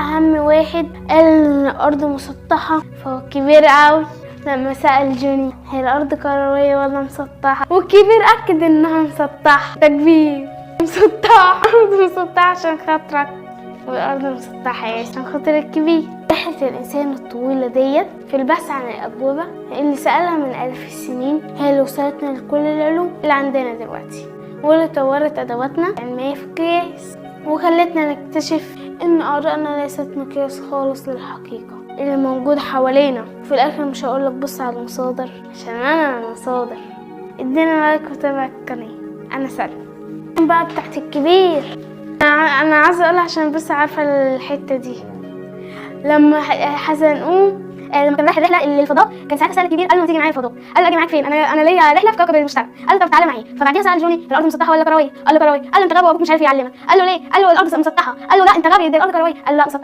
أهم واحد قال إن الأرض مسطحة فهو كبير أوي. لما سأل جوني هي الأرض كروية ولا مسطحة، والكبير أكد إنها مسطحة. ده كبير مسطحة، الأرض مسطحة عشان خاطرك، والأرض مسطحة عشان خاطر الكبير. رحلة الإنسان الطويلة ديت في البحث عن الأجوبة اللي سألها من آلاف السنين هي اللي وصلتنا لكل العلوم اللي عندنا دلوقتي، واللي طورت أدواتنا العلمية في القياس، وخلتنا نكتشف إن آرائنا ليست مقياس خالص للحقيقة اللي موجود حوالينا. في الآخر مش هقولك بص على المصادر عشان أنا المصادر. ادينا like وتابع القناة. أنا سلمى بقى بتاعت الكبير. أنا عايزة أقولها عشان بس عارفة الحتة دي. لما حزنقوه لما كان رايح الرحلة للفضاء كان ساعتها سال الكبير، قال له ما تيجي معايا الفضاء؟ قال له اجي معاك فين؟ انا ليا رحله في كوكب المشتري. قال له طب تعالى معايا. فبعديها سال جوني الارض مسطحة ولا كروية؟ قال له كروية. قال له انت غبي وابوك مش عارف يعلمك. قال له ليه؟ قال له الارض مسطحة. قال له لا انت غبي، دي الارض كروية. قال له لا مسطحة.